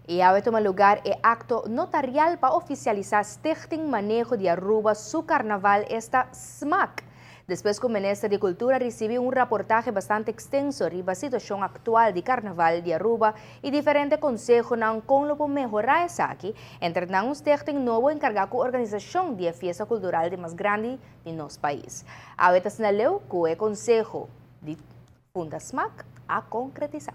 Y awe tuma lugar e acto notarial pa oficialisa Stichting Maneho di Aruba su Carnaval esta smac. Despues cu Minister di Cultura ricibi un raportahe bastante extenso riba situacion actual di Carnaval di Aruba y diferente consehonan con lo por mehora esaki, entre nan un stichting nobo encarga cu organisacion di e fiesta cultural di mas grandi di nos pais. Awe ta asina leu cu e conseho di funda smac a concretisa.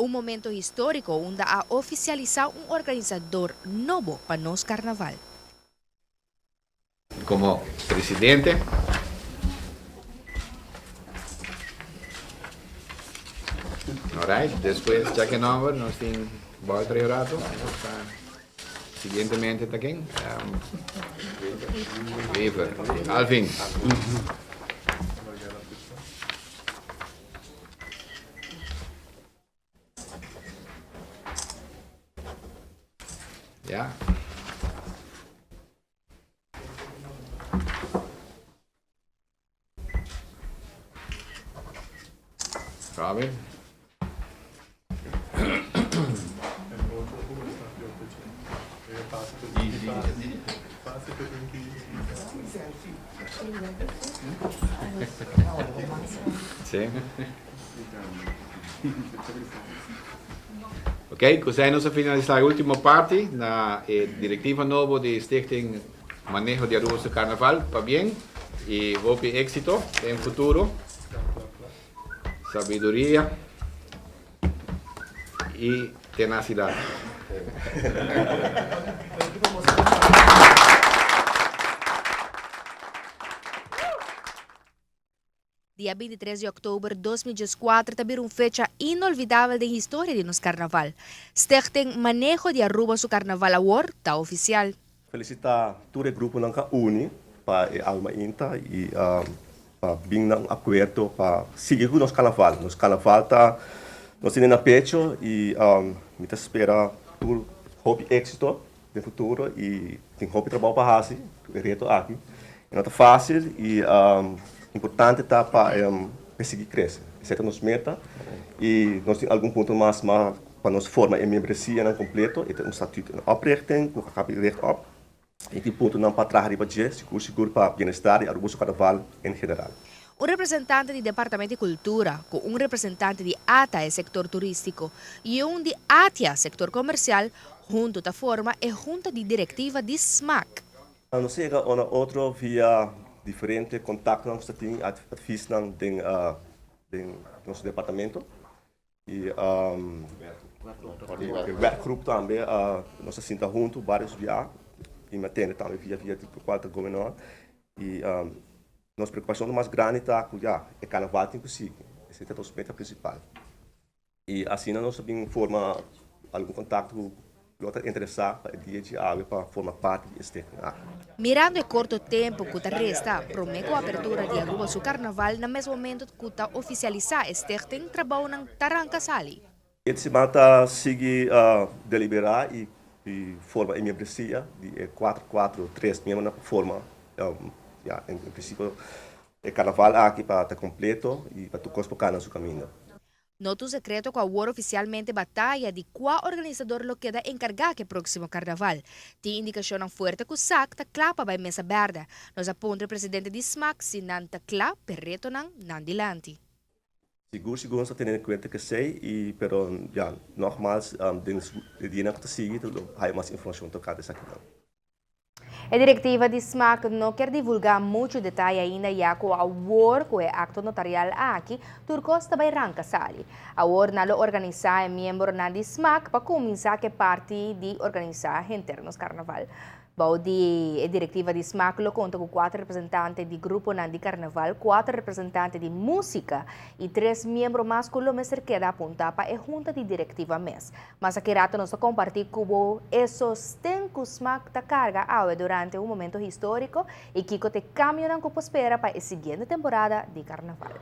Un momento historico unda a oficialisa un organisador nobo pa nos carnaval. Como presidente. Alright, despues ya ke nomber nos tin Walter e rato. Siguientemente ta ken? Wever. Alvin. Ja. Robin. Sí. Ok, cu nos a finalisa e ultimo parti na e directiva nobo di Stichting Maneho di Aruba su Carnaval. Pabien y hopi exito den futuro. Sabiduria y tenacidad. Dia 23 di october 2014 ta bira un fecha inolvidabel den historia di nos carnaval. Stichting Maneho di Aruba su Carnaval awor ta oficial. Felicita tur e gruponan cu a uni pa e Alma Inta y pa bin na un acuerdo pa sigui cu nos carnaval. Nos carnaval ta nos tene na pecho y mi ta spera tur hopi exito den futuro y tin hopi trabao pa haci cu e reto aki. E no ta facil y importante ta pa e sigui crece. Esey ta nos meta y nos tin algun punto mas ma pa nos forma e membresianan completo e ta un statuut en oprichting cu a cabi recht op y tin puntonan pa traha riba dje sigur sigur pa bienestar di Aruba su carnaval en general. Un representante di Departamento di Cultura cu un representante di ata e sector turistico y un di ATIA sector comercial hunto ta forma e hunta di directiva di smac. Nos a yega una otro via diferente contactonan cu ta tin adviesnan den den nos departamento y e werkgroep tambe nos a sinta hunto varios bia y mi a tende tambe via via di cual ta going on y nos preocupacion mas grandi ta cu ya e carnaval tin cu sigui esey ta nos meta principal. Y asina nos a bin forma algun contacto cu lo ta interesa pa e dia dje awe pa forma parti di e stichting aki. Mirando e corto tempo cu ta resta prome cu apertura di Aruba su carnaval na mes momento cu ta oficialisa e stichting trabounan ta ranca sali. E siman ta sigui delibera y forma e membresia di e cuatro cuatro tres miembronan pa forma ya en principio e carnaval aki pa ta completo y pa tur cos por cana su caminda. No ta un secreto cu awor oficialmente bataya di cua organisador lo keda encarga cu e proximo carnaval. Tin indicacionnan fuerte cu sac ta cla pa bay mesa berde. Nos a puntra e presidente di smac si nan ta cla p'e retonan nan dilanti. Sigur sigur nos ta tene en cuenta kesey y pero ya nogmaals den e dianan cu ta sigui lo haya mas informacion tocante esakinan. E directiva di smac no kier divulga mucho detaye ainda ya cu awor cu e acto notarial aki tur cos ta bay ranca sali. Awor nan lo organisa e miembronan di smac pa cuminsa cu e parti di organisa henter nos carnaval. Bou di e directiva di smac lo conta cu cuater representante di gruponan di carnaval, cuater representante di musica y tres miembro mas cu lo mester keda apunta pa e hunta di directiva mes. Mas aki rato nos ta kompartí ku bo e sosten ku smak ta karga awe durante un momento históriko i kiko ta e kambionan ku por spera pa e siguiente temporada di karnaval.